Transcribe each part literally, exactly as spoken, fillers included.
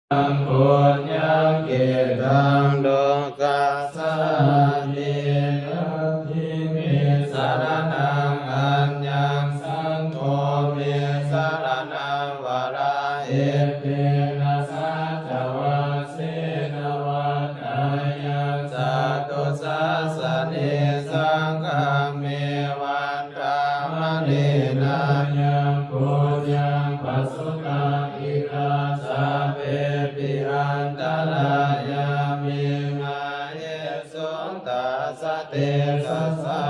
Puññakkhettaṃ lokassāti. Natthi me saraṇaṃ aññaṃ, saṅgho me saraṇaṃ varaṃ. Etena saccavajjena vaḍḍheyyaṃ satthu sāsane. Saṅghaṃ me vandāma nena yaṃ puññaṃ pasutaṃ idha, sabbepi antarāyā me māhesuṃ tassa tejasā.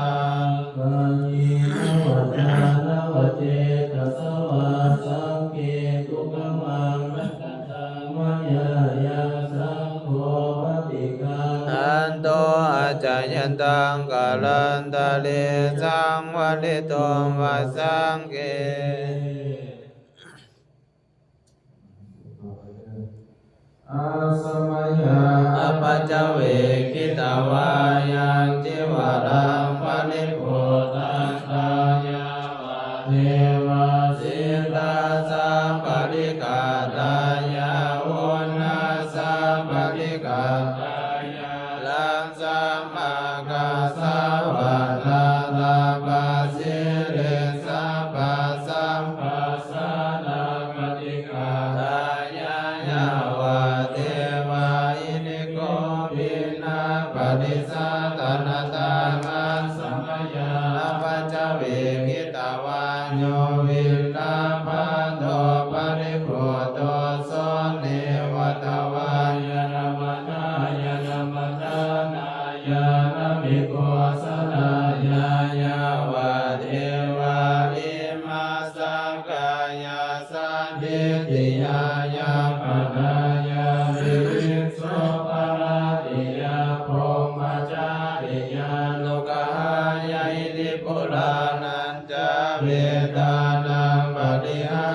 Kāyena vācāya va cetasā vā, saṅghe kukammaṃ pakataṃ mayā yaṃ, saṅgho paṭiggaṇhatu accayantaṃ, kālantare saṃvarituṃ va saṅghe. Asamayā apaccavekkhitvā yaṃ cīvaraṃ paribhuttaṃ, tāyāvadeva sītassa paṭighātāya, uṇhassa paṭighātāya, rājjam akassa vatthassa pasiriṃsa passaṃ pasādapaṭighātāya, yāvadeva hirikopinapaṭicchādanatthaṃ. Asamayā apaccavekkhitvā yo piṇḍapāto paribhutto, so neva davāya na madāya na madānāya na bhikkhusamāyāya, yāvadeva imassa kāyassa ṭhitiyā yāpanāya viviccuparattiyā brahmacariyānuggahāya, iti purāṇañca vedanaṃ pariha